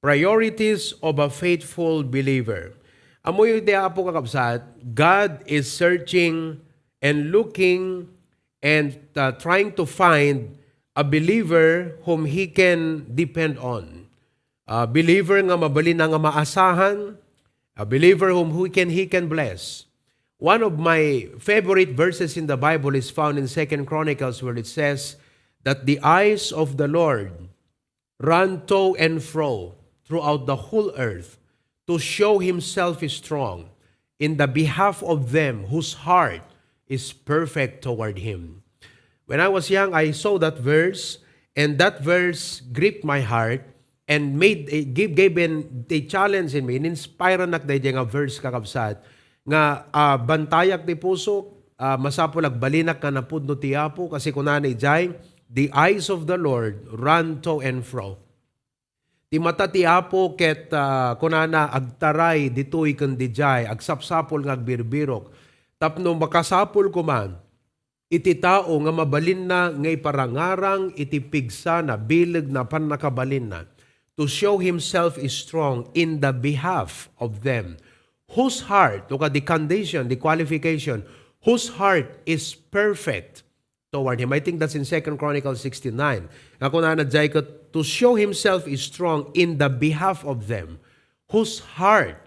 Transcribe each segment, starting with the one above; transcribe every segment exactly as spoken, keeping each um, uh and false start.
Priorities of a faithful believer. Ammoyo ti Apo, kakabsat, God is searching and looking and, uh, trying to find a believer whom he can depend on. A believer nga mabalin na nga maasahan, a believer whom he can, he can bless. One of my favorite verses in the Bible is found in Second Chronicles, where it says that the eyes of the Lord run to and fro throughout the whole earth to show himself strong in the behalf of them whose heart is perfect toward him. When I was young, I saw that verse, and that verse gripped my heart and made a, give, gave an, a challenge in me. In-inspire nak dayjay nga verse, kakabsat, nga, ah, bantayak ti pusok, ah, masapul agbalinak nga napudno ti Apo, kasi kunana idiay, "The eyes of the Lord run to and fro." Ti mata ti Apo ket, ah, kunana, agtaray ditoy ken didiay, agsapsapul nga agbirbirok. Tapno makasapul koma iti tao nga mabalinna nga iparangarang iti pigsana, bilegna, pannakabalinna, to show himself strong in the behalf of them whose heart, look at the condition, the qualification, whose heart is perfect toward him. I think that's in Second Chronicles sixteen nine. Nga kunana diay ket, "To show himself is strong in the behalf of them whose heart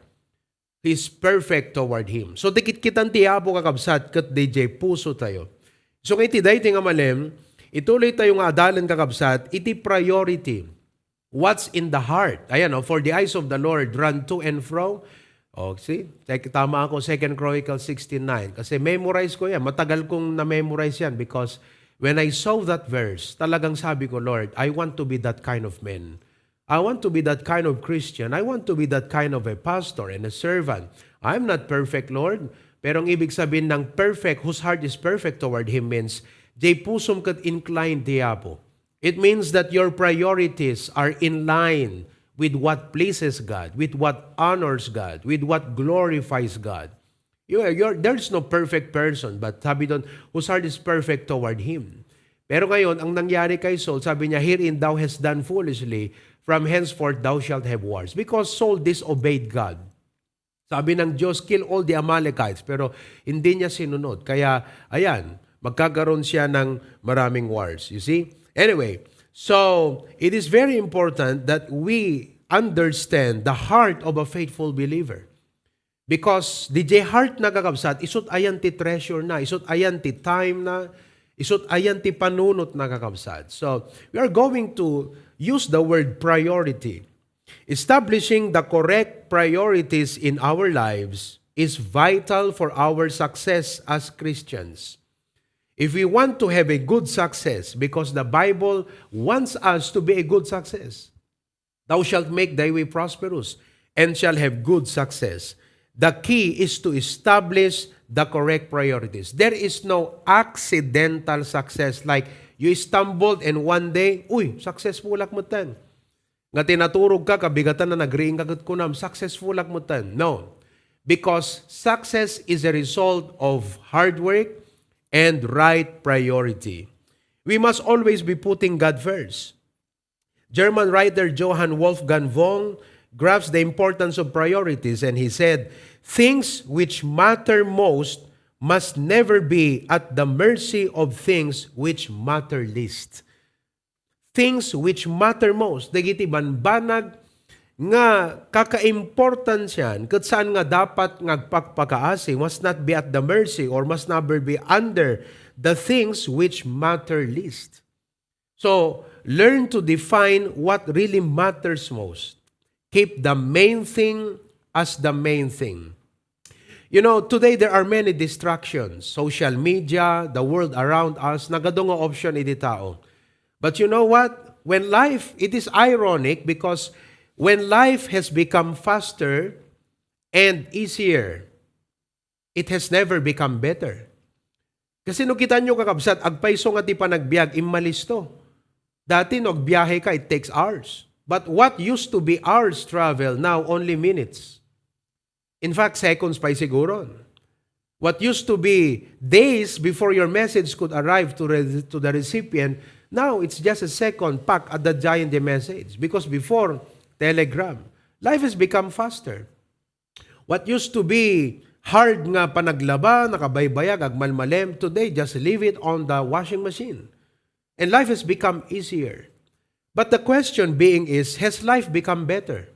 is perfect toward him." So, ti kitkitan ti Apo, kakabsat, ket didiay puso tayo. So, nga iti daytoy nga malem, ituloy tayo nga adalen, kakabsat, iti priority. What's in the heart? Ayan, oh, "For the eyes of the Lord run to and fro." Oh, see? Check, tama ako, Second Chronicles sixteen nine. Kasi memorize ko yan. Matagal kong na-memorize yan because when I saw that verse, talagang sabi ko, "Lord, I want to be that kind of man. I want to be that kind of Christian. I want to be that kind of a pastor and a servant. I'm not perfect, Lord." Pero ang ibig sabihin ng perfect, whose heart is perfect toward Him, means, diay pusom ket inclined ti Apo. It means that your priorities are in line with what pleases God, with what honors God, with what glorifies God. You are, you're, there's no perfect person, but sabi doon, "Whose heart is perfect toward Him." Pero ngayon, ang nangyari kay Saul, sabi niya, "Herein thou hast done foolishly, from henceforth thou shalt have wars." Because Saul disobeyed God. Sabi ng Diyos, "Kill all the Amalekites," pero hindi niya sinunod. Kaya, ayan, magkakaroon siya ng maraming wars. You see? Anyway, so, it is very important that we understand the heart of a faithful believer. Because didiay heart na, kakabsat, isut ayan ti treasure na, isut ayan ti time na, isut ayan ti panunot na, kakabsat. So, we are going to use the word priority. Establishing the correct priorities in our lives is vital for our success as Christians. If we want to have a good success, because the Bible wants us to be a good success, "Thou shalt make thy way prosperous, and shall have good success." The key is to establish the correct priorities. There is no accidental success, like you stumbled and one day, "Uy, successful ak metten." Nga tinaturog ka, kabigatan na, nagriing ka ket kunam, "Successful ak metten." No. Because success is a result of hard work and right priority. We must always be putting God first. German writer Johann Wolfgang von grasps the importance of priorities, and he said, "Things which matter most must never be at the mercy of things which matter least." Things which matter most, dagiti banbanag nga kakaimportansian, ket saan nga dapat nga agpakpakaasi, must not be at the mercy or must never be under the things which matter least. So, learn to define what really matters most. Keep the main thing as the main thing. You know, today there are many distractions. Social media, the world around us, nagadu nga option iti tao. But you know what? When life, it is ironic because when life has become faster and easier, it has never become better. Kasi no kitanyo, kakabsat, agpayso nga ti panagbiag, immalisto. Dati, no agbiahe ka, it takes hours. But what used to be hours travel, now only minutes. In fact, seconds pay siguro. What used to be days before your message could arrive to re-, to the recipient, now it's just a second, pak, adda diayen the message. Because before, telegram. Life has become faster. What used to be hard nga panaglaba, nakabaybayag, agmalmalem, today just leave it on the washing machine. And life has become easier. But the question being is, has life become better?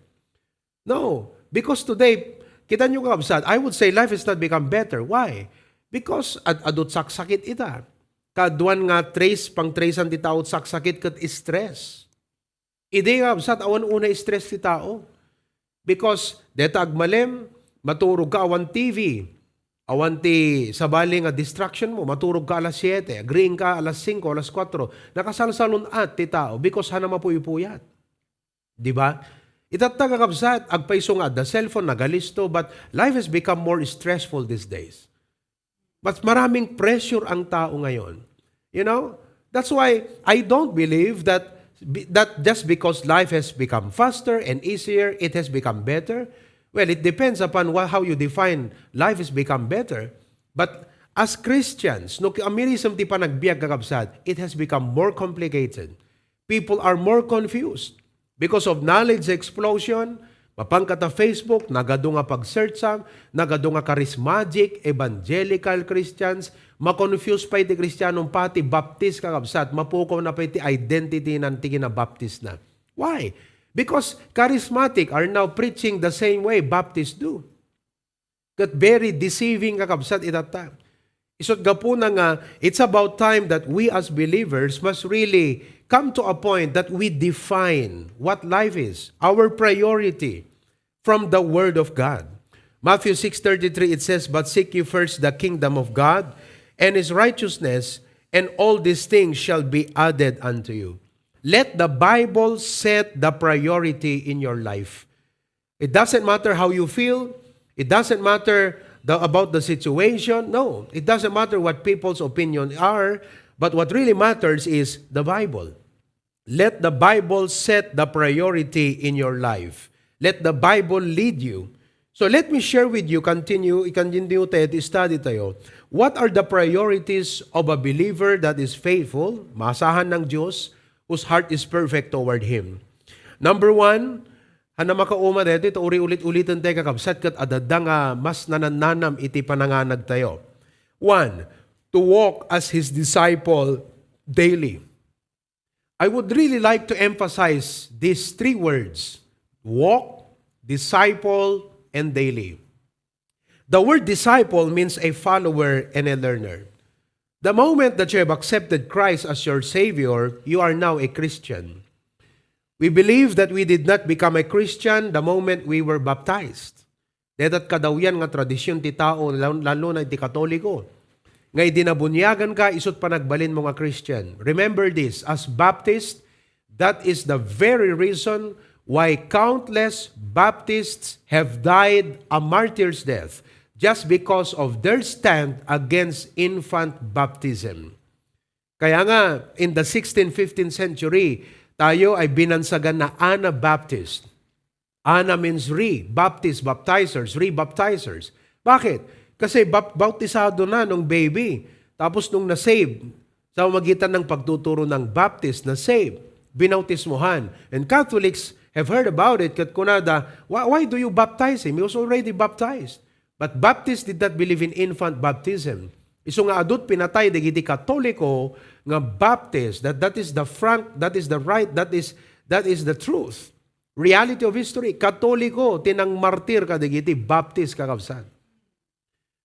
No. Because today, kita nyo, kakabsat, I would say life has not become better. Why? Because ad adut saksakit ita. Kaduan nga trace, pang-tracean ti tao saksakit ket stress. Idi, kakabsat, awan una stress ti tao. Because deta agmalem, maturog ka awan T V. Awan ti sabali nga distraction mo, maturog ka alas siete, agriing ka alas singko, alas kuatro. Nakasalsalun-at ti tao because hana mapuypuyat. Di ba? Itatta, kakabsat, agpayso nga adda cellphone, nagalisto, but life has become more stressful these days. Mas maraming pressure ang tao ngayon. You know? That's why I don't believe that that just because life has become faster and easier, it has become better. Well, it depends upon wha-, how you define life has become better. But as Christians, no, ki-, amirisem ti panagbiag, kakabsat, it has become more complicated. People are more confused because of knowledge explosion. Mapan ka ta Facebook, nagadu nga pag-search-am, nagadu nga charismatic, evangelical Christians, makonfuse pay ti Kristiano pati Baptist, kakabsat, mapukaw na pay ti identity nan ti kinabaptisna. Why? Because charismatic are now preaching the same way Baptists do. Ket very deceiving, kakabsat, itatta. Isut' gapuna nga, it's about time that we as believers must really come to a point that we define what life is, our priority from the Word of God. Matthew six thirty-three, it says, "But seek ye first the kingdom of God and his righteousness, and all these things shall be added unto you." Let the Bible set the priority in your life. It doesn't matter how you feel. It doesn't matter the, about the situation. No, it doesn't matter what people's opinion are. But what really matters is the Bible. Let the Bible set the priority in your life. Let the Bible lead you. So let me share with you, continue, i-continue tayo, study tayo. What are the priorities of a believer that is faithful, maasahan ng Diyos, whose heart is perfect toward Him? Number one, Hana makauma daytoy, ta uri ulit-uliten tayo, kakabsat, ket adda nga mas nanannanam iti pananganag tayo. One, to walk as his disciple daily. I would really like to emphasize these three words: walk, disciple, and daily. The word disciple means a follower and a learner. The moment that you have accepted Christ as your Savior, you are now a Christian. We believe that we did not become a Christian the moment we were baptized. Dayta kadawyan nga tradisyon ti tao, lalo, lalo na iti Katoliko. Nga idi nabuniagan ka, isut' panagbalin mo nga Christian. Remember this, as Baptist, that is the very reason why countless Baptists have died a martyr's death just because of their stand against infant baptism. Kaya nga, in the sixteenth, fifteenth century, tayo ay binansagan na Anabaptist. Ana means re, Baptist, baptizers, rebaptizers. Bakit? Kasi bap-, bautisado na nung baby. Tapos nung na-save, sa pamamagitan ng pagtuturo ng Baptist, na-save, binautismuhan. And Catholics have heard about it, ket kunada, "Why, why do you baptize him? He was already baptized." But Baptists did not believe in infant baptism. Isu nga adut pinatay dagiti Katoliko nga Baptist, that, that is the frank, that is the right, that is, that is the truth. Reality of history, Katoliko ti nangmartir kadagiti Baptist, kakabsat.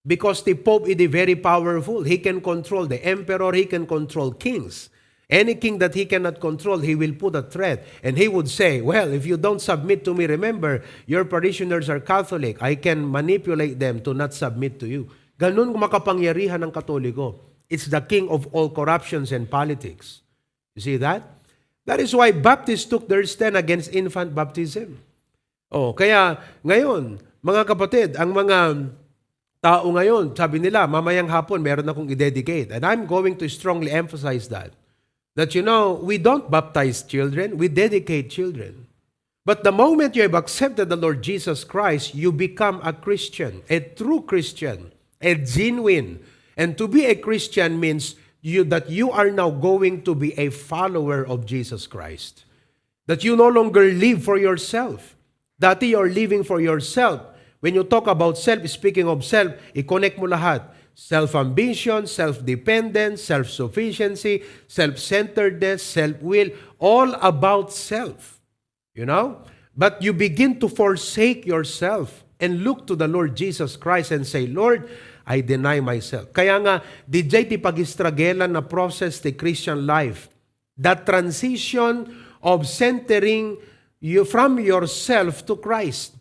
Because the Pope is very powerful. He can control the emperor, he can control kings. Any king that he cannot control, he will put a threat. And he would say, "Well, if you don't submit to me, remember, your parishioners are Catholic. I can manipulate them to not submit to you." Ganun makapangyarihan ang Katoliko. It's the king of all corruptions and politics. You see that? That is why Baptists took their stand against infant baptism. Oh, kaya ngayon, mga kapatid, ang mga tao ngayon, sabi nila, "Mamayang hapon, meron akong i-dedicate." And I'm going to strongly emphasize that. That, you know, we don't baptize children, we dedicate children. But the moment you have accepted the Lord Jesus Christ, you become a Christian, a true Christian, a genuine. And to be a Christian means you, that you are now going to be a follower of Jesus Christ. That you no longer live for yourself. Dati, you're living for yourself. When you talk about self, speaking of self, i-connect mo lahat. Self-ambition, self-dependence, self-sufficiency, self-centeredness, self-will, all about self. You know? But you begin to forsake yourself and look to the Lord Jesus Christ and say, "Lord, I deny myself." Kaya nga, didiay ti pag-istragelan na process ti Christian life. That transition of centering you from yourself to Christ.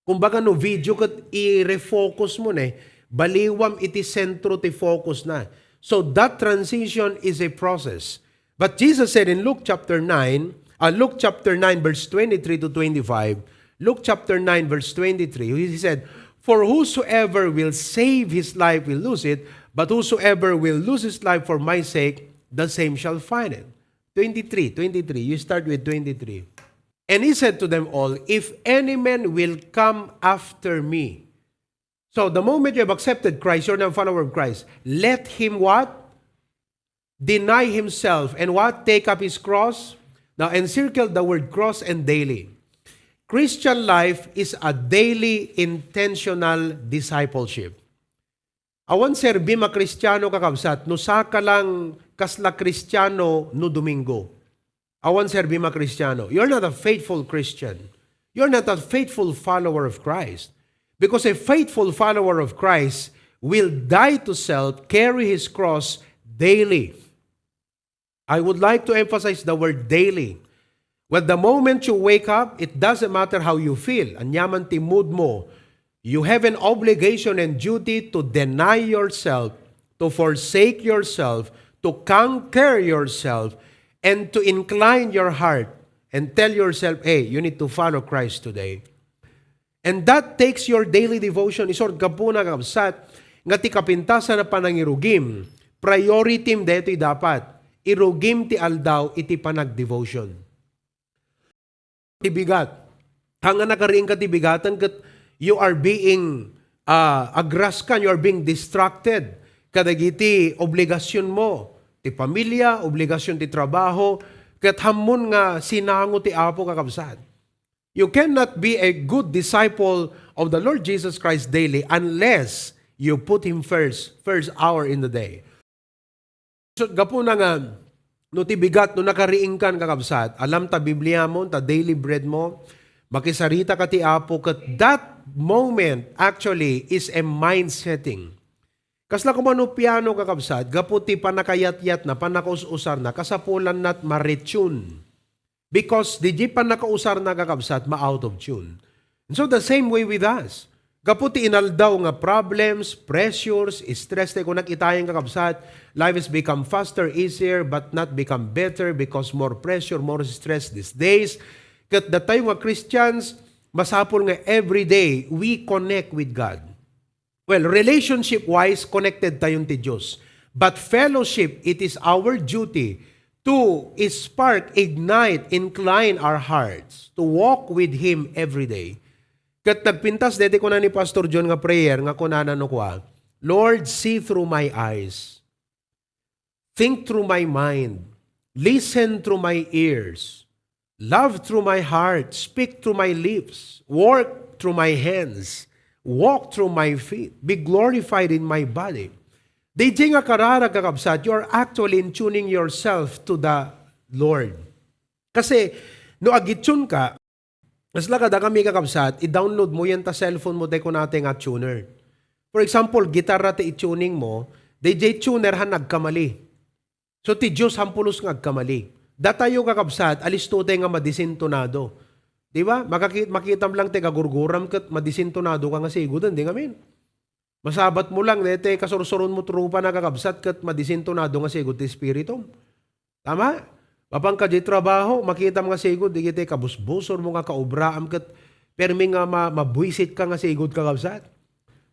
Kumbaga, no video ket i-refocus mo ne, baliwam iti sentro ti focus na. So that transition is a process. But Jesus said in Luke chapter nine, uh, Luke chapter nine, verse twenty-three to twenty-five, Luke chapter nine, verse twenty-three, he said, "For whosoever will save his life will lose it, but whosoever will lose his life for my sake, the same shall find it." Twenty-three, twenty-three. You start with twenty-three. And he said to them all, "If any man will come after me." So the moment you have accepted Christ, you're now a follower of Christ. "Let him" what? "Deny himself" and what? "Take up his cross." Now encircle the word cross and daily. Christian life is a daily intentional discipleship. Awan serbim a Kristiano, kakabsat, no saka lang kasla Kristiano no Domingo. Awan serbim a Kristiano. You're not a faithful Christian. You're not a faithful follower of Christ. Because a faithful follower of Christ will die to self, carry his cross daily. I would like to emphasize the word daily. Well, the moment you wake up, it doesn't matter how you feel. Ania man ti mood mo, you have an obligation and duty to deny yourself, to forsake yourself, to conquer yourself, and to incline your heart and tell yourself, "Hey, you need to follow Christ today." And that takes your daily devotion. Isut' gapuna, kakabsat, nga ti kapintasan a panangirugim, priority-m daytoy dapat. Irugim ti aldaw iti panagdevotion. Ti bigat. Haan nga nakariingka ti bigaten ket you are being, ah, agraskan, you are being distracted kadagiti obligasionmo, ti pamilia, obligasion ti trabaho, ket hammon nga sinango ti Apo, kakabsat. You cannot be a good disciple of the Lord Jesus Christ daily unless you put Him first, first hour in the day. So, gapuna nga, no ti bigat, no nakariingkan, kakabsat, alam ta Biblia mo, ta daily bread mo, makisarita ka ti Apo, ket that moment actually is a mind setting. Kasla koma no piano, kakabsat, gapu ti pannakayatyatna, pannakaus-usarna, kasapulanna ti ma-retune. Because diay pannakausarna, kakabsat, ma-out of tune. And so the same way with us. Gapu ti inaldaw nga problems, pressures, stress, ti kunak itayen, kakabsat, life has become faster, easier, but not become better because more pressure, more stress these days. Ket datayo nga Christians, masapul nga every day we connect with God. Well, relationship-wise, connected tayon ti Dios. But fellowship, it is our duty to spark, ignite, incline our hearts to walk with Him every day. Ket nagpintas daytoy kuna ni Pastor John nga prayer nga kunana no kua, "Lord, see through my eyes. Think through my mind. Listen through my ears. Love through my heart. Speak through my lips. Work through my hands. Walk through my feet. Be glorified in my body." Diay nga kararag, kakabsat, you are actually in tuning yourself to the Lord. Kasi, no agitune ka, kasla kadakami, kakabsat, i-download mo yan ta cellphone mo, tay kunata nga tuner. For example, gitarra ti i-tuning mo, diay tuner han agkamali. So, ti Dios han pulos nga agkamali. Datayo, kakabsat, alisto tay nga madisintonado. Di ba? Makaki-, makitam lang ti kagurguram ket madisintonado ka nga sigud, di ngamin. Masabat mo lang, daytoy kasursuron mo ti rupa na, kakabsat, ket madisintonado nga sigud ti espiritum. Tama? Mapanka diay trabaho, makitam nga sigud, dagiti kabusbusor mo nga kaobraam ket permi nga ma-, mabuisit ka nga sigud, kakabsat.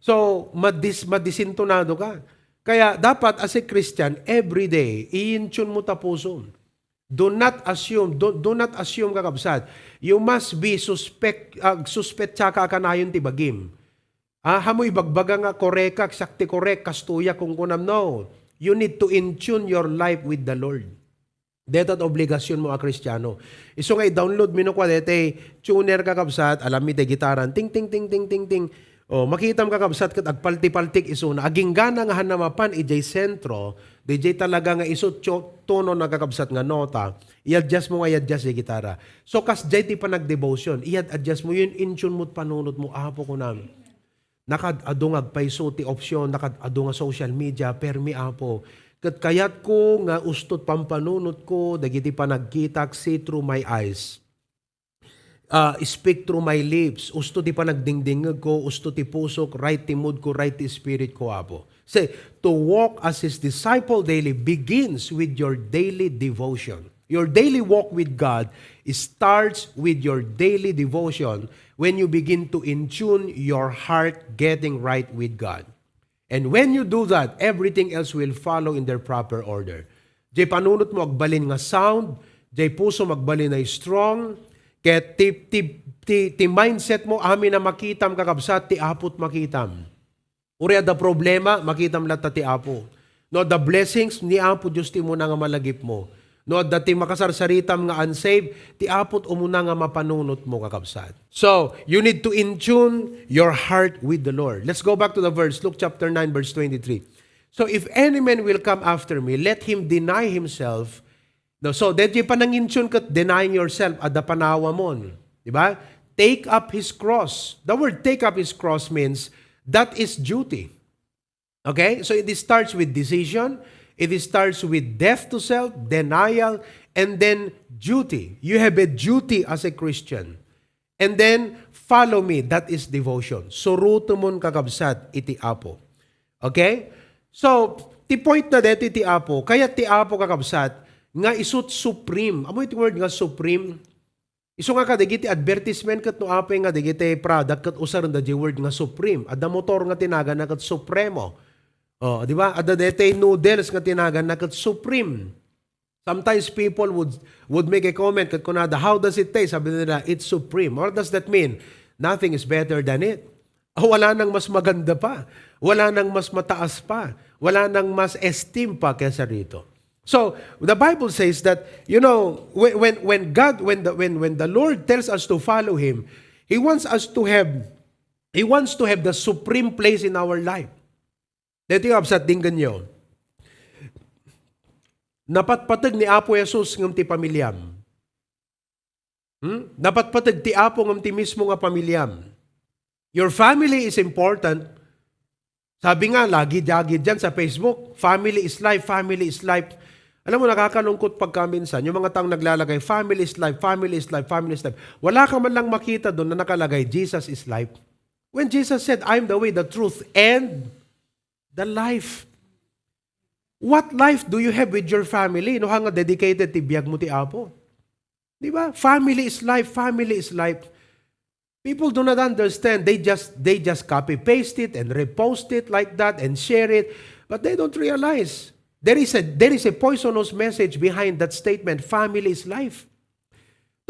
So, madis-, madisintonado ka. Kaya dapat as a Christian, every day, i-intune mo ta pusom. Do not assume, do, do not assume, kakabsat. You must be suspect, ah, suspetsa ka a kanayon ti bagim. Ah, hamu ibagbaga nga korek ka, siak ti korek, kastoyak kunkunam. No. You need to intune your life with the Lord. Deta ti obligasionmo a Kristiano. Isu nga i-download mi no kua detay tuner, kakabsat, alam mi ti gitaran, ting, ting, ting, ting, ting, ting. O, makitam, kakabsat, ket agpalti-paltik isuna. Aginggana nga hanna mapan idiay sentro, didiay talaga nga isu tio-, tono na, kakabsat, nga nota, i-adjust mo nga i-adjust diay gitara. So, kasdiay ti panagdevotion, i-adjust mo, yun, in tune mo, panunot mo, Apo, kunam. Nakaad-adu nga agpayso ti option, nakaad-adu nga social media, permi, Apo. Ket kayatko nga usto ti pampanunotko dagiti panagkitak, see through my eyes. Ah, speak through my lips. Usto ti panagdingdingngegko, usto ti pusok, right ti moodko, right ti spiritko, Apo. Say, to walk as his disciple daily begins with your daily devotion. Your daily walk with God starts with your daily devotion when you begin to intune your heart getting right with God. And when you do that, everything else will follow in their proper order. Diay panunot mo agbalin nga sound, diay puso mo agbalin nga strong, ket ti, ti, ti, ti mindset mo, amin a makitam, kakabsat, ti Apo ti makitam. Uray adda problema, makitam latta ti Apo. No adda blessings, ni Apo Dios ti umuna nga malagipmo. No adda ti makasarsaritam nga unsaved, ti Apo ti umuna nga mapanunotmo, kakabsat. So, you need to intune your heart with the Lord. Let's go back to the verse, Luke chapter nine, verse twenty-three. "So if any man will come after me, let him deny himself." No, so, daytoy panangintune ket denying yourself, adda panawamon. Di ba? Take up his cross. The word take up his cross means that is duty. Okay? So it starts with decision, it starts with death to self, denial, and then duty. You have a duty as a Christian. And then, "Follow me," that is devotion. Surotemon, kakabsat, iti Apo. Okay? So, ti point na deti ti Apo, kayat ti Apo, kakabsat, nga isut supreme. Amo iti word nga supreme? Isu nga kadagiti advertisement ket no apay nga dagiti product ket usarenda di word nga supreme. Adda motor nga tinaganna ket Supremo. Oh, di ba? Adda daytoy noodles nga tinaganna ket Supreme. Sometimes people would would make a comment ket kunada, "How does it taste?" Sabi nila, "It's supreme." What does that mean? Nothing is better than it. Ah, wala nang mas maganda pa. Wala nang mas mataas pa. Wala nang mas esteem pa kesa rito. So, the Bible says that, you know, when, when, when God, when the, when, when the Lord tells us to follow Him, He wants us to have, He wants to have the supreme place in our life. Dito yung absat, dinggan nyo. Napatpateg ni Apo Jesus ngem ti pamiliam. Hmm? Napatpateg ti Apo ngem ti mismo nga pamiliam. Your family is important. Sabi nga, lagi-lagi dyan sa Facebook, "Family is life, family is life." Alam mo, nakakalungkot pagkaminsan, yung mga taong naglalagay, "Family is life, family is life, family is life." Wala ka man lang makita doon na nakalagay, "Jesus is life." When Jesus said, "I am the way, the truth, and the life." What life do you have with your family? No, nga dedicated ti biag mo ti Apo. Di ba? Family is life, family is life. People do not understand. They just, they just copy paste it and repost it like that and share it. But they don't realize there is a, there is a poisonous message behind that statement, "Family is life."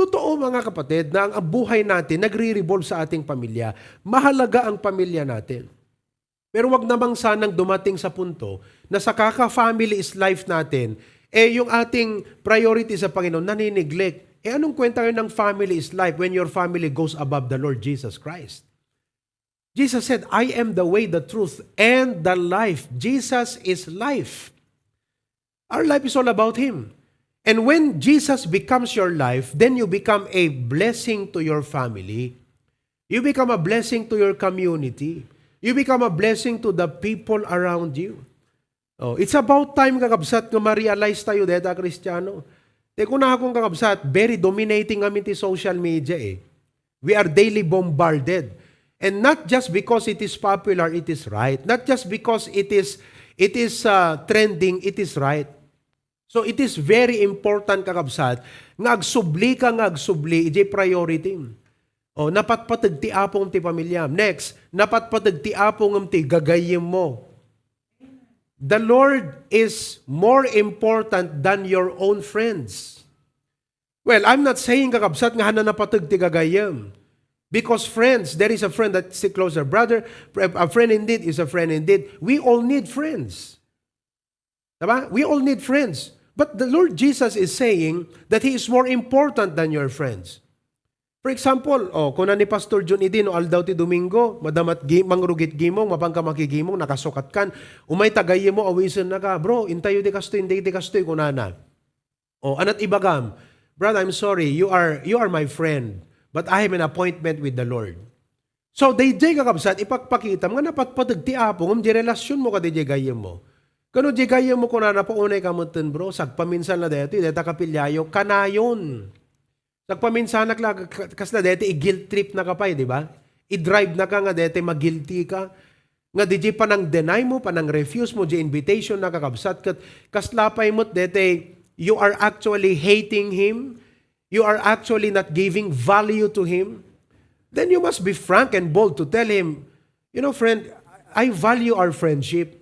Totoo, mga kapatid, na ang, ang buhay natin nagre-revolve sa ating pamilya. Mahalaga ang pamilya natin. Pero wag namang sanang dumating sa punto na sa kaka-family is life natin, eh, yung ating priority sa Panginoon nanineglect. Eh, anong kwenta yun ng family is life when your family goes above the Lord Jesus Christ? Jesus said, "I am the way, the truth, and the life." Jesus is life. Our life is all about Him. And when Jesus becomes your life, then you become a blessing to your family. You become a blessing to your community. You become a blessing to the people around you. Oh, it's about time, kakabsat, nga ma-realize tayo deta Kristiano. Te, kunakon, kakabsat, very dominating kami ti social media eh. We are daily bombarded. And not just because it is popular, it is right. Not just because it is, it is, uh, trending, it is right. So it is very important, kakabsat, nga agsubli ka nga agsubli, iti priority. O, napatpateg ti Apo ngem ti pamiliam. Next, napatpateg ti Apo ngem ti gagayyem mo. The Lord is more important than your own friends. Well, I'm not saying, kakabsat, nga hana napateg ti gagayyem. Because friends, there is a friend that stick closer. Brother, a friend indeed is a friend indeed. We all need friends. Diba? We all need friends. But the Lord Jesus is saying that He is more important than your friends. For example, oh, kuna ni Pastor John idi no aldaw ti Domingo, madamat gi-, mangrugit gimong, mapanka makigimong, nakasukat kan. Umay ta gayyem mo, awisen naka, "Bro, intayo ti kastoy, intayo ti kastoy," kunana. Oh, anat ibagam, "Brad, I'm sorry, you are, you are my friend, but I have an appointment with the Lord." So, dayjay kakabsat, ipakpakitam nga napatpateg ti Apo, ngem di relasyonmo kadi jay gayyemmo. Kano jay gayyemmo, kunana, "Paunay ka metten, bro, sagpaminsan na daytoy, dayta kapilyayo, kanayon." Sagpaminsanak la, ka-, kasla daytoy, i-guilt trip na ka pay, di ba? I-drive na ka nga daytoy, ma-guilty ka. Nga di jay panang-deny mo, panang-refuse mo, jay invitation na kakabsat, ket kasla pay met daytoy, you are actually hating him, you are actually not giving value to him, then you must be frank and bold to tell him, "You know, friend, I value our friendship,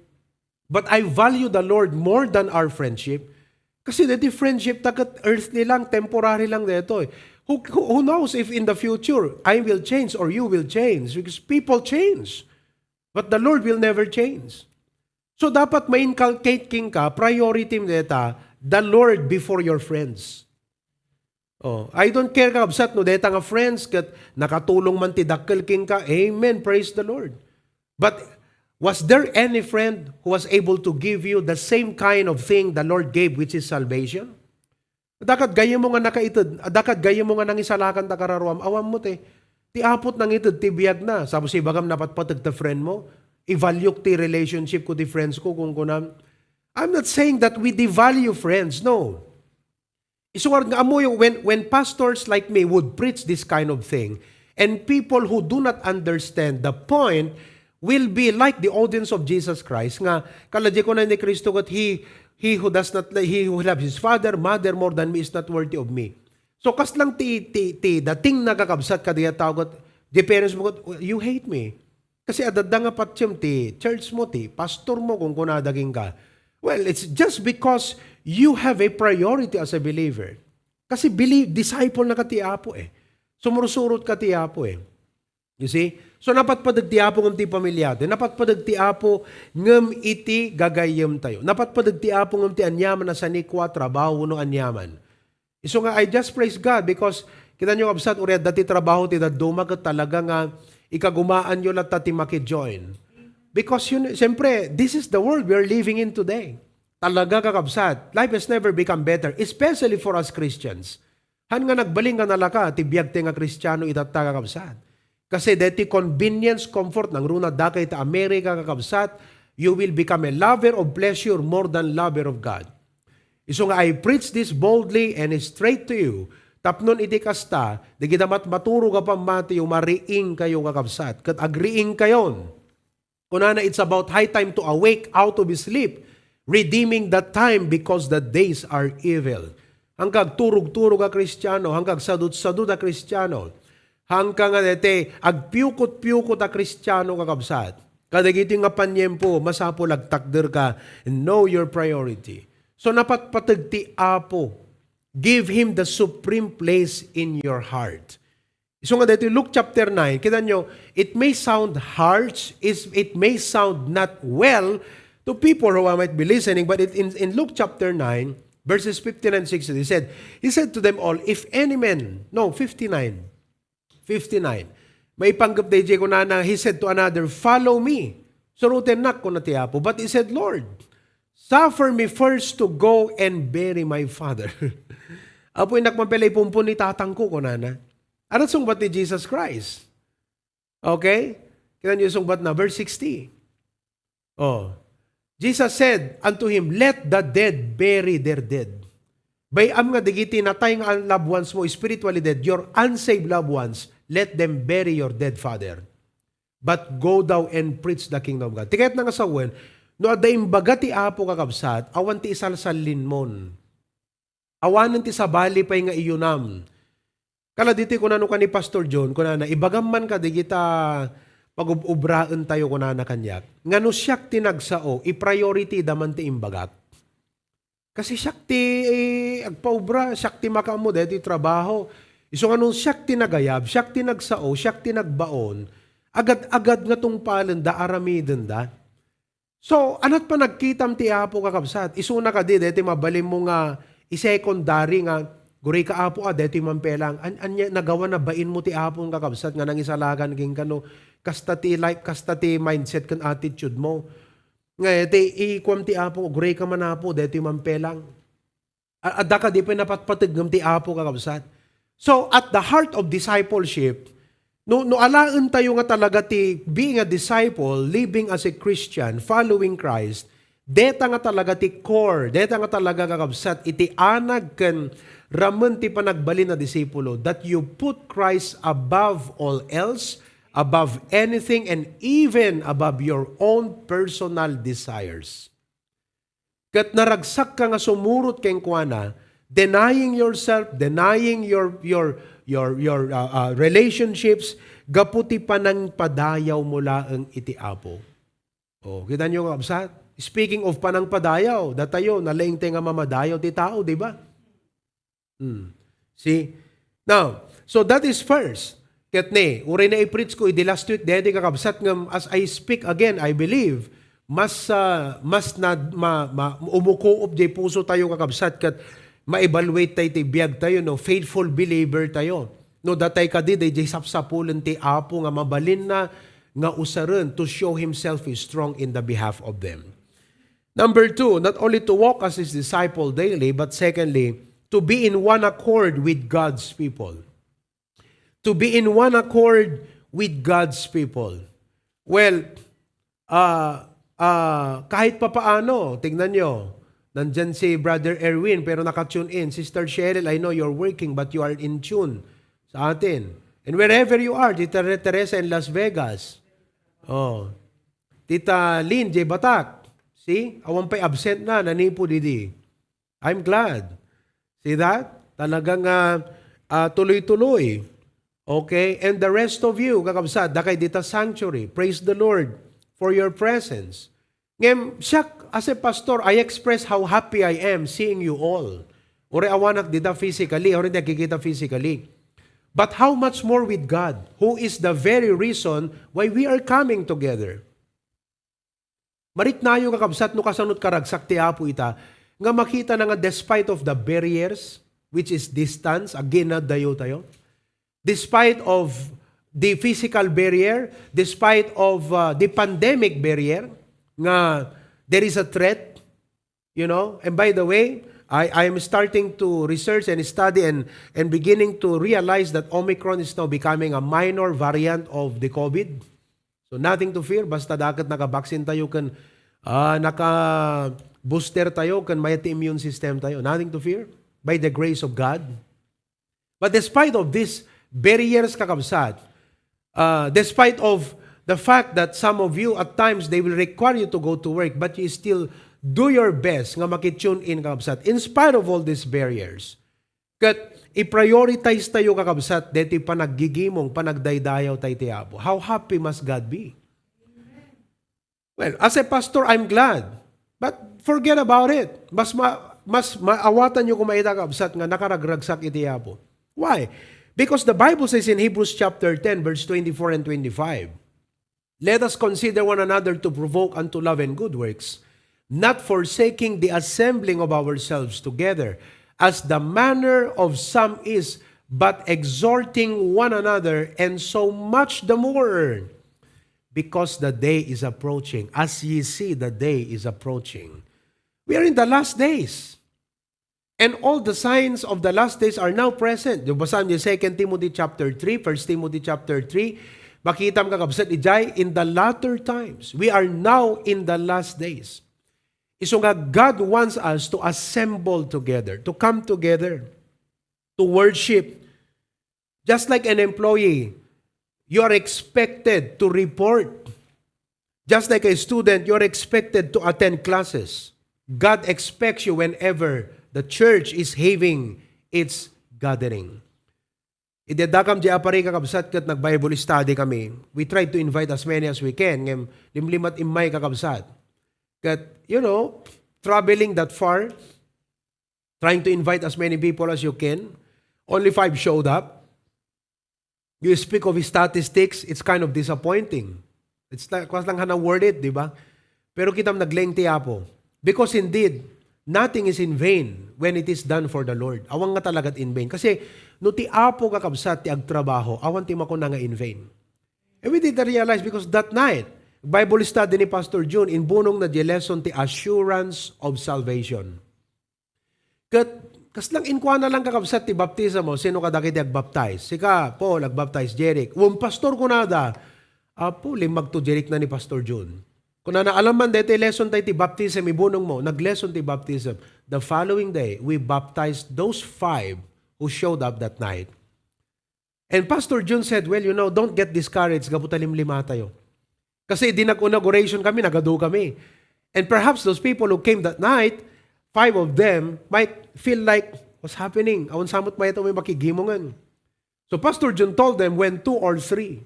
but I value the Lord more than our friendship." Kasi daytoy friendship ta ket earthly lang, temporary lang daytoy. Who, who, who knows if in the future, I will change or you will change? Because people change. But the Lord will never change. So, dapat ma-inculcate kenka, priority mo dayta, the Lord before your friends. Oh, I don't care, kabsat, no dayta nga friends ket nakatulong man ti dakkel kenka. Amen. Praise the Lord. But was there any friend who was able to give you the same kind of thing the Lord gave, which is salvation? Adda kad gayyemmo nga nakaited, adda kad gayyemmo nga nangisalakan ta kararuam, awan met. Ti Apo ti nangited ti biagna. Sa ibagam napatpateg ta friend mo, i-value-k ti relationship ko ti friends ko, kunkunam. I'm not saying that we devalue friends, no. Isu nga ammoyo, when, when pastors like me would preach this kind of thing, and people who do not understand the point will be like the audience of Jesus Christ, nga kala di ko na ni Cristo ket he, he who does not, he who loves his father, mother more than me is not worthy of me. So, kas lang ti, ti, ti dating na kakabsat kadi a tao ket, the parents mo ket, "You hate me." Kasi adda nga patiem ti church mo, ti pastor mo, kunkunada kenka. Well, it's just because you have a priority as a believer. Kasi believe, disciple na ka ti Apo eh. Sumursurot ka ti Apo eh. You see? So, napatpateg ti Apo ngem ti pamiliatayo. Napatpateg ti Apo ngem iti gagayyemtayo. Napatpateg ti Apo ngem ti aniaman a sanikua, trabaho, wenno aniaman. Isu nga, I just praise God because, kitaenyo, kabsat, uray adda ti trabaho ti dadduma ket talaga nga ikagumaanyo latta ti maki-join. Because, yun, siyempre, this is the world we are living in today. Talaga, kakabsat, life has never become better, especially for us Christians. Han nga nagbalin nga nalaka ti biagtayo nga Kristiano itatta, kakabsat. Kasi deti convenience, comfort, nangruna dakay ta America, kakabsat, you will become a lover of pleasure more than lover of God. Isu nga, I preach this boldly and straight to you, tapnon iti kasta, dagita matmaturog a pammatiyo, mariingkayo, kakabsat, ket agriingkayon. Kunana, it's about high time to awake out of sleep, redeeming the time because the days are evil. Hangka agturog-turog a Kristiano, hangka agsadut-sadut a Kristiano, hangka nga dete agpiukot-piukot a Kristiano, kakabsat. Kadagiti nga paniempo, masapul agtakder ka, know your priority. So, napatpateg ti Apo. Give Him the supreme place in your heart. Isu nga daytoy Luke chapter nine, kitaenyo, it may sound harsh, is, it may sound not well to people who might be listening, but it, in, in Luke chapter nine, verses fifty-nine and sixty, he said, he said to them all, "If any man," no, fifty-nine, fifty-nine, maipanggep dayjay kunana, he said to another, "Follow me." Surotennak, kuna ti Apo. But he said, "Lord, suffer me first to go and bury my father." "Apo, innak man pay la ipumpon ni tatangko," kunana. Ano sungbat ni Jesus Christ? Okay? Kitaenyo sungbat na, verse sixty. Oh. Jesus said unto him, "Let the dead bury their dead." Bay-am nga dagiti natay nga loved ones mo, spiritually dead, your unsaved loved ones, let them bury your dead father. But go thou and preach the kingdom of God. Ti kayatna nga sawen, no adda imbaga ti Apo, kakabsat, awan ti isalsallinmon. Awanen ti sabali pay nga iyunam. Kala ditoy kunano kani Pastor John, kunana, "Ibagam man kadigita pagub-ubraentayo," kunana kaniak, "nga no siak ti nagsao, i-priority da man ti imbagak." Kasi siak ti, eh, agpaubra, siak ti makaammo daytoy trabaho. Isu nga no siak ti nagayab, siak ti nagsao, siak ti nagbaon, agad-agad nga tungpalenda, aramidenda. So, anat panagkitam ti Apo, kakabsat? Isuna kadi, deti mabalinmo nga i-secondary nga, "Gurayka, Apo, a, deti mampelang." An-, ania, nagawa na bainmo ti Apo, kakabsat, nga nangisalakan kenka no kasta ti life, kasta ti mindset ken attitude mo. Nga, ti, ikuam ti Apo, "Gurayka man, Apo, deti mampelang." A-, adda kadi pay napatpategngem ti Apo, kakabsat? So, at the heart of discipleship, no, no alaentayo nga talaga ti being a disciple, living as a Christian, following Christ, deta nga talaga ti core, deta nga talaga, kakabsat, iti anag ken ramen ti panagbalin a disipulo, that you put Christ above all else, above anything, and even above your own personal desires. Ket naragsakka nga sumurot kenkuana, denying yourself, denying your, your, your, your, uh, uh, relationships, gapu ti panangpadayawmo laeng iti Apo. Oh, kita niyo nga, kabsat? Speaking of panangpadayaw, datayo, nalaingtay nga mamadayaw ti tao, di ba? Hmm. See? Now, so that is first. Ket ne, uray na i-preach ko idi last week, daydi, kakabsat, ngem as I speak again, I believe, mas, ah, mas na, ma, ma, umukuop jay puso tayo, kakabsat, ket ma-evaluate tayo ti biag tayo, no? Faithful believer tayo. No, datay kadi, dayjay sapsapulen ti Apo nga mabalinna nga usaren to show himself is strong in the behalf of them. Number two, not only to walk as his disciple daily, but secondly, to be in one accord with God's people. To be in one accord with God's people. Well, ah, ah, kahit papaano, tingnan nyo, nandyan si Brother Erwin, pero naka-tune in. Sister Cheryl, I know you're working, but you are in tune sa atin. And wherever you are, Tita Re-, Teresa in Las Vegas. Oh. Tita Lynn, J. Batak. See? Awan pa'y absent na, nanipod idi. I'm glad. See that? Talagang, ah, ah, tuloy-tuloy. Okay? And the rest of you, kakabsat, dakay dita sanctuary, praise the Lord for your presence. Ngem, siak, as a pastor, I express how happy I am seeing you all. Uray awanak dita physically, uray di agkikita physically. But how much more with God, who is the very reason why we are coming together. Mariknayo, kakabsat, no kasanot karagsak ti Apo ita, nga makita na nga despite of the barriers, which is distance, again, na dayo tayo, despite of the physical barrier, despite of, uh, the pandemic barrier, nga there is a threat, you know? And by the way, I, I am starting to research and study and, and beginning to realize that Omicron is now becoming a minor variant of the COVID. So, nothing to fear. Basta daket nakabaksin tayo ken, ah, naka-booster tayo ken mayat ti immune system tayo. Nothing to fear by the grace of God. But despite of these barriers, kakabsat, uh, despite of the fact that some of you at times they will require you to go to work, but you still do your best nga maki-tune in, kakabsat, in spite of all these barriers. Ket i-prioritize tayo, kakabsat, deti panaggigimong, panagdaydayaw tayo ti Apo. How happy must God be? Well, as a pastor, I'm glad. But forget about it. Mas ma-, mas maawatan nyo koma ita, kabsat, nga nakaragragsak iti Apo. Why? Because the Bible says in Hebrews chapter ten, verse twenty-four and twenty-five, "Let us consider one another to provoke unto love and good works, not forsaking the assembling of ourselves together, as the manner of some is, but exhorting one another, and so much the more, because the day is approaching." As ye see, the day is approaching. We are in the last days. And all the signs of the last days are now present. Di ba, sa Second Timothy chapter three, First Timothy chapter three, makita mo, kakabsat, ijay, in the latter times. We are now in the last days. Isu nga, God wants us to assemble together, to come together, to worship, just like an employee, you are expected to report. Just like a student, you are expected to attend classes. God expects you whenever the church is having its gathering. Idi addakam di apari, kakabsat, ket nag-Bible study kami, we try to invite as many as we can. Ngem limlimat immay, kakabsat. Ket, you know, traveling that far, trying to invite as many people as you can, only five showed up. You speak of statistics, it's kind of disappointing. It's like, kwas lang hana worth it, di ba? Pero kitam, naglaing ti Apo. Because indeed, nothing is in vain when it is done for the Lord. Awan nga talagat in vain. Kasi no ti Apo, kakabsat, ti agtrabaho, awan ti makuna nga in vain. And we did realize because that night, Bible study ni Pastor Jun, imbunong na di lesson ti assurance of salvation. Ket kasla inkuana lang, kakabsat, ti baptismo, sino kadagiti agbaptize? Sika, Paul, agbaptize, Jeric. Wen pastor, kunada, Apo, limmagto Jeric na ni Pastor Jun. Kunana, alam man daytoy lesson tayo ti baptism, ibunong mo, nag-lesson ti baptism. The following day, we baptized those five who showed up that night. And Pastor Jun said, "Well, you know, don't get discouraged, gapu ta limlima tayo." Kasi di nag-inauguration kami, nagadu kami. And perhaps those people who came that night, five of them might feel like, "What's happening? Awan samot mayat may makigimongan." So Pastor Jun told them, "When two or three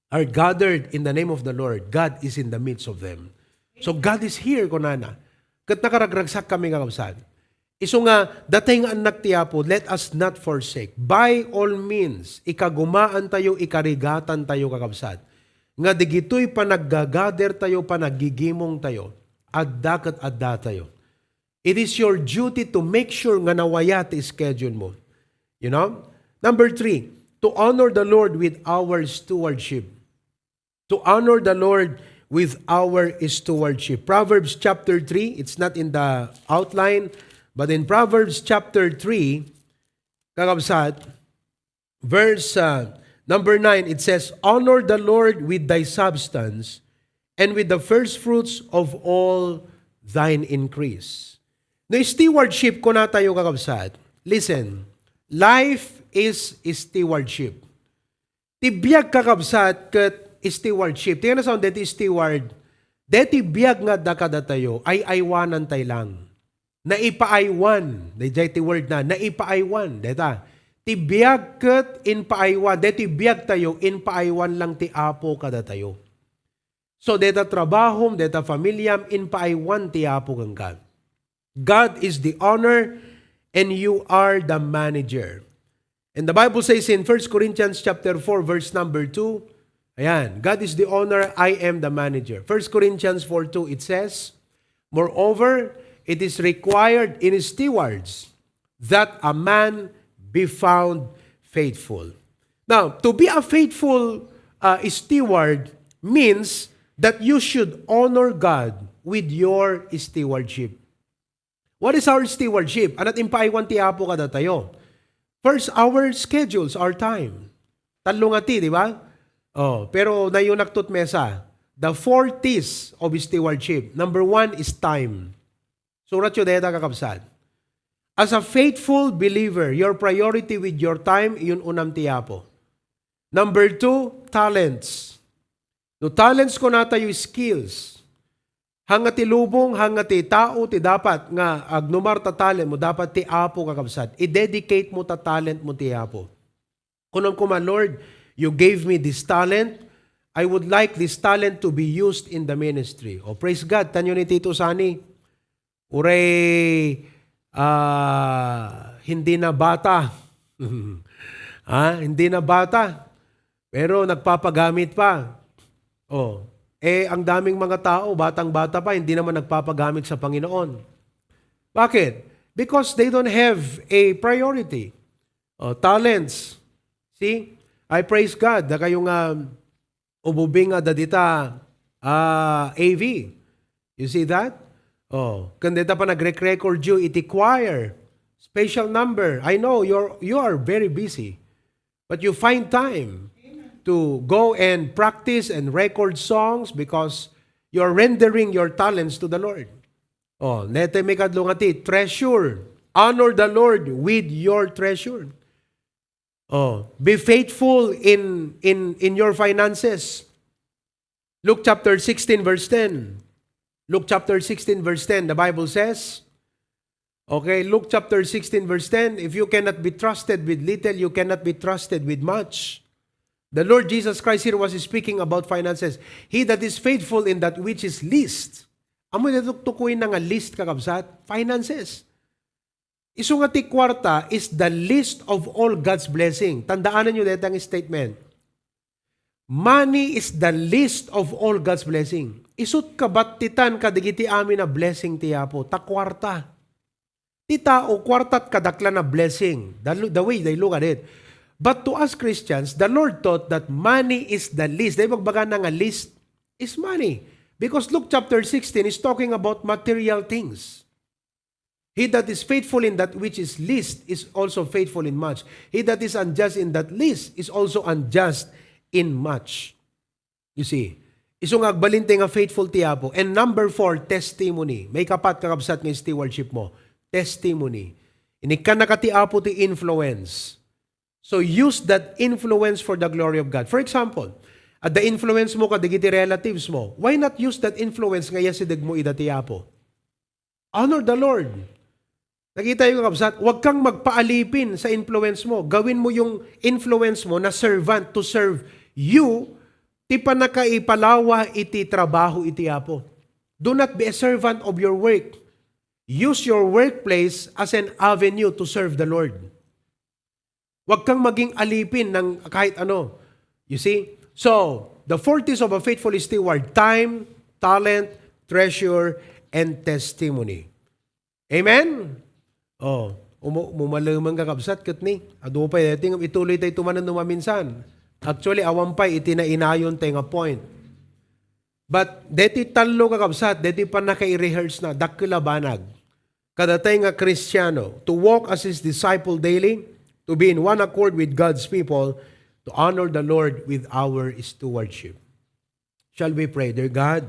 are gathered in the name of the Lord, God is in the midst of them." So God is here, kunana. Ket nakaragragsak kami, kakabsat. Isu nga, datay nga annak ti Apo, let us not forsake. By all means, ikagumaan tayo, ikarigatan tayo, kakabsat, nga digitoy panaggagader tayo, panaggigimong tayo, adda ket adda tayo. It is your duty to make sure nga nawaya ti schedule mo. You know? Number three, to honor the Lord with our stewardship. To honor the Lord with our stewardship. Proverbs chapter three, it's not in the outline, but in Proverbs chapter three, kakabsat, verse, uh, number nine, it says, "Honor the Lord with thy substance and with the first fruits of all thine increase." No stewardship, kuna tayo, kakabsat. Listen, life is stewardship. Ti biag, kakabsat, ket stewardship. Ti nga nasaon deti steward, deti biag nga adda kadatayo, ay-aywanan tay lang. Naipaaywan. Dayjay ti word na, naipaaywan. Deta. Ti biag ket impaaywan. Deti biag tayo, impaaywan lang ti Apo kadatayo. So, deta trabahom, deta familiam, impaaywan ti Apo kenka. God is the owner and you are the manager. And the Bible says in First Corinthians chapter four, verse number two, ayan, "God is the owner, I am the manager." First Corinthians four two, it says, "Moreover, it is required in stewards that a man be found faithful." Now, to be a faithful, uh, steward means that you should honor God with your stewardship. What is our stewardship? Ania't impaaywan ti Apo kadatayo? First, our schedules, our time. Tallo nga T, di ba? Oh, pero nayunak to ti mesa. The four T's of stewardship. Number one is time. Suratyo dayta, kakabsat. As a faithful believer, your priority with your time, inunam ti Apo. Number two, talents. No talents, kuna tayo, skills. Haan nga ti lubong, haan nga ti tao, ti dapat nga agnumar ta talent mo, dapat ti Apo, kakabsat. I-dedicate mo ta talent mo ti Apo. Kunam koma, "Lord, you gave me this talent. I would like this talent to be used in the ministry." Oh, praise God. Tanyo ni Tito Sani. Uray, ah, hindi na bata. Ah, hindi na bata. Pero nagpapagamit pa. Oh, eh, ang daming mga tao, batang-bata pa, hindi naman nagpapagamit sa Panginoon. Bakit? Because they don't have a priority. Oh, talents. See? I praise God. Da kayo nga ububing nga dadita, ah, A V. You see that? Oh, kandita pa nagre-record you iti choir. Special number. I know you're, you are very busy. But you find time to go and practice and record songs because you're rendering your talents to the Lord. Oh, dayta maikatlo nga T, treasure. Honor the Lord with your treasure. Oh, be faithful in, in, in your finances. Luke chapter sixteen, verse ten. Luke chapter sixteen, verse ten, the Bible says, okay, Luke chapter sixteen, verse ten, "If you cannot be trusted with little, you cannot be trusted with much." The Lord Jesus Christ here was speaking about finances. "He that is faithful in that which is least." Amo na tuktukoy na nga least, kakabsat? Finances. Isu nga ti kuarta is the least of all God's blessing. Tandaanan nyo dayta nga statement. Money is the least of all God's blessing. Isut' kabattitan kadagiti amin a blessing ti Apo, ta kuarta. Ti tao, kuarta ti kadaklan a blessing, the, the way they look at it. But to us Christians, the Lord taught that money is the least. Dahil magbagana nga least is money. Because Luke chapter sixteen is talking about material things. He that is faithful in that which is least is also faithful in much. He that is unjust in that least is also unjust in much. You see, isu nga agbalin tayo nga faithful ti Apo. And number four, testimony. Maikapat, kakabsat, nga stewardship mo. Testimony. Inikkannaka ti Apo ti influence. So use that influence for the glory of God. For example, adda influence mo kadagiti relatives mo. Why not use that influence nga iyasideg mo ida ti Apo? Honor the Lord. Nakita yung, kabsat, huwag kang magpaalipin sa influence mo. Gawin mo yung influence mo na servant to serve you, ti pannakaipalawa iti trabaho iti Apo. Do not be a servant of your work. Use your workplace as an avenue to serve the Lord. Huwag kang maging alipin ng kahit ano. You see? So, the four T's of a faithful steward: time, talent, treasure, and testimony. Amen? Oh, umu-, mumalemang, kakabsat, ket ni, adu pay, I think, ituloy tayo tumanan no maminsan. Actually, awan pay iti nainayon tayo nga point. But deti tallo, kakabsat, deti pannakairehearse na, dakkel a banag. Kadatay nga Kristiano, to walk as his disciple daily, to be in one accord with God's people, to honor the Lord with our stewardship. Shall we pray? Dear God,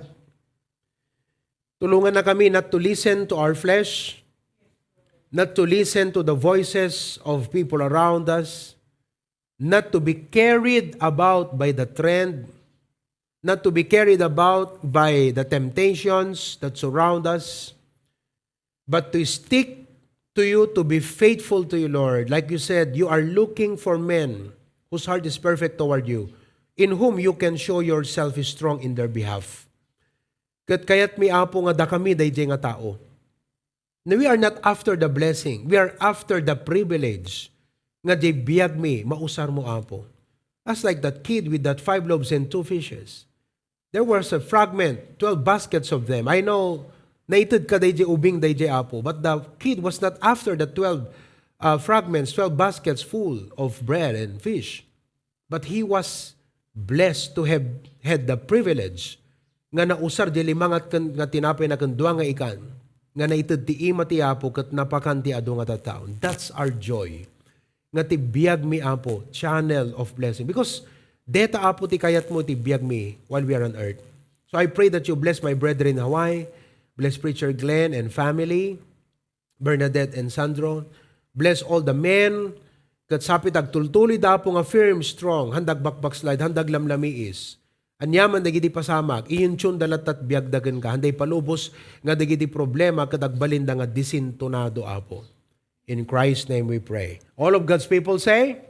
tulungan na kami not to listen to our flesh, not to listen to the voices of people around us, not to be carried about by the trend, not to be carried about by the temptations that surround us, but to stick to you, to be faithful to you, Lord. Like you said, you are looking for men whose heart is perfect toward you, in whom you can show yourself strong in their behalf. Ket kayatmi, Apo, nga dakami daydiay nga tao. No, we are not after the blessing. We are after the privilege nga diay biagmi mausarmo, Apo. As like that kid with that five loaves and two fishes. There was a fragment, twelve baskets of them. I know, naitedka daydiay ubing daydiay, Apo, but the kid was not after the twelve, uh, fragments, twelve baskets full of bread and fish. But he was blessed to have had the privilege nga nausar diay lima nga ken, nga tinapay na ken dua nga ikan, nga naited ti ima ti Apo ket napakan ti adu nga tattao. That's our joy. Nga ti biagmi, Apo, channel of blessing. Because deta, Apo, ti kayatmo ti biagmi while we are on earth. So I pray that you bless my brethren in Hawaii, bless Preacher Glenn and family, Bernadette and Sandro. Bless all the men. Ket sapay ta agtultuloy da, Apo, nga firm, strong, haanda agbakbakslide, haanda aglamlamiis. Aniaman dagiti pasamak, iyuntionda latta ti biagda kenka, haanda ipalubos nga dagiti problema ket agbalinda nga desintonado, Apo. In Christ's name we pray. All of God's people say,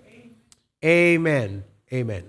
Amen. Amen.